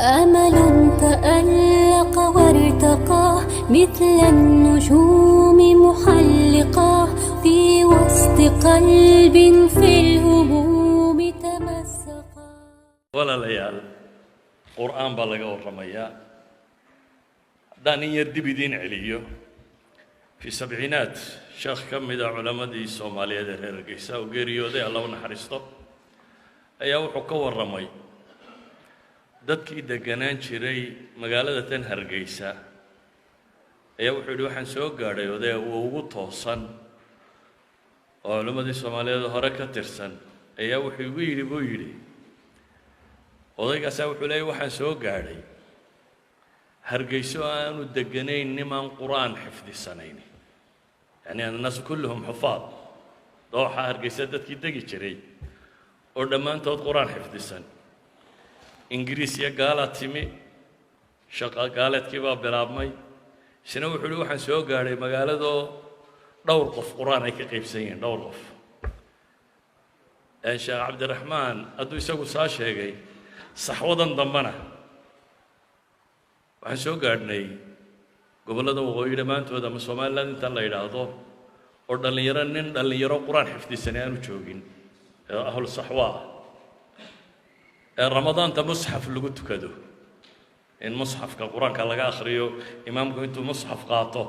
أمل تألق وارتقى مثل النجوم محلقا في وسط قلب في الهموم تمزقا. Walaalayaal, Qur'aan baa laga warramayaa. Haddaan in yar dib idiin celiyo, fi sabciinaat sheekh ka mida culammadii Soomaaliyeed ee reer Hargeysa oo geeriyooday, Alla u naxariisto, ayaa wuxuu ka warramay dadkii degganaan jiray magaalada tan Hargeysa. Ayaa wuxuu yidhi, waxaan soo gaadhay odaya uu ugu toosan oo culammadii Soomaaliyeed hore ka tirsan. Ayaa wuxuu igu yidhi, buu yidhi, odaygaasaa wuxuu leeyay, waxaan soo gaadhay Hargeyso aanu deganayn nimaan Qur'aan xifdisanayn, yacni annaasu kulluhum xufaad. Dooxa Hargeysa dadkii degi jiray oo dhammaantood Qur'aan xifdisan. Ingiriis iyo gaalaa timi, shaqa gaaleedkii baa bilaabmay. Isna wuxuu uhi, waxaan soo gaadhay magaaladoo dhowr qof Qur'aan ay ka qaybsan yihiin, dhowr qof. Sheekh Cabdiraxmaan hadduu isagu saa sheegay, saxwadan dambena waxaan soo gaadhnay gobollada waqooyi dhammaantood ama Somaliland inta la yidhaahdo oo dhallinyaro, nin dhallinyaro Qur-aan xifdisanay aanu joogin ee ahlu saxwa ah, ee Ramadaanta musxaf lagu tukado, in musxafka Qur-aanka laga akhriyo, imaamku intuu musxaf qaato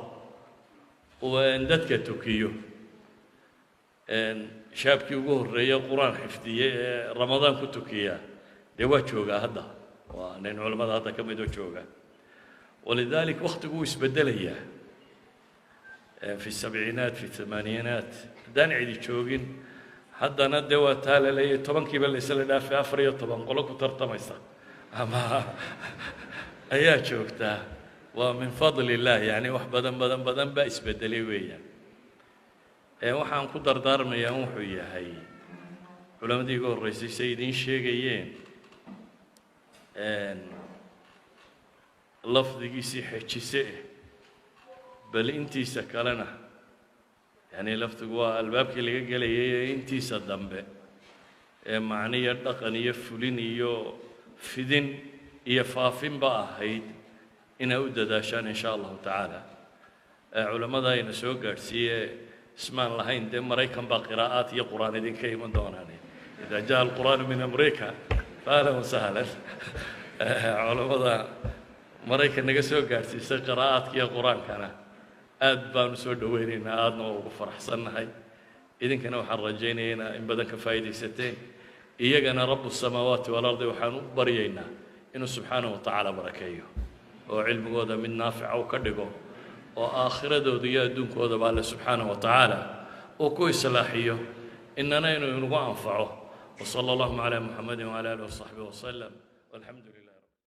uu dadka tukiyo. Shaabkii ugu horreeyey Qur-aan xifdiye ee Ramadaan ku tukiya dee waa joogaa hadda, waa nin culamada hadda ka mid oo jooga. Walidalik waktigu wuu isbedelayaa. Fi sabciinaat, fi thamaaniinaat haddaan cidi joogin, haddana dee waa taa la leeyahay 10kiiba la isla dhaafay, 14 qolo ku tartamaysa ama ayaa joogtaa. Waa min fadli illah, yani wax badan badan badan baa isbedelay weeyaan. Waxaan ku dardaarmayaa wuxuu yahay, culammadii iga horreysay say idiin sheegayeen, lafdigiisii xejise eh, bal intiisa kalena, yani lafdigu waa albaabkii laga gelayay ee intiisa dambe ee macniyo dhaqan iyo fulin iyo fidin iyo faafinba ahayd inay u dadaashaan, in sha Allahu tacaala. Culammada ayna soo gaadhsiiye ismaan lahayn dee Maraykan baa qiraa'aat iyo Qur'aan idinka iman doonaan. Ida jaa alqur'aanu min Amrica fa ahlan wasahlan. Culammada Maraykan naga soo gaadhsiisay qiraa'aadka iyo Qur-aankana aad baanu soo dhoweynaynaa, aadna waa ugu faraxsannahay. Idinkana waxaan rajaynaya inaa in badan ka faa'iidaysateen. Iyagana rabu samaawaati walardi waxaan u baryaynaa inuu subxaanahu wa tacaala barakeeyo oo cilmigooda mid naafica u ka dhigo, oo aakhiradooda iyo adduunkoodaba Alle subxaanahu wa tacaala uu ku islaaxiyo, inana inuu inagu anfaco. Wsala allahuma calaa Muxamadi wcala alih wasaxbihi wasalam, walxamdu lilah.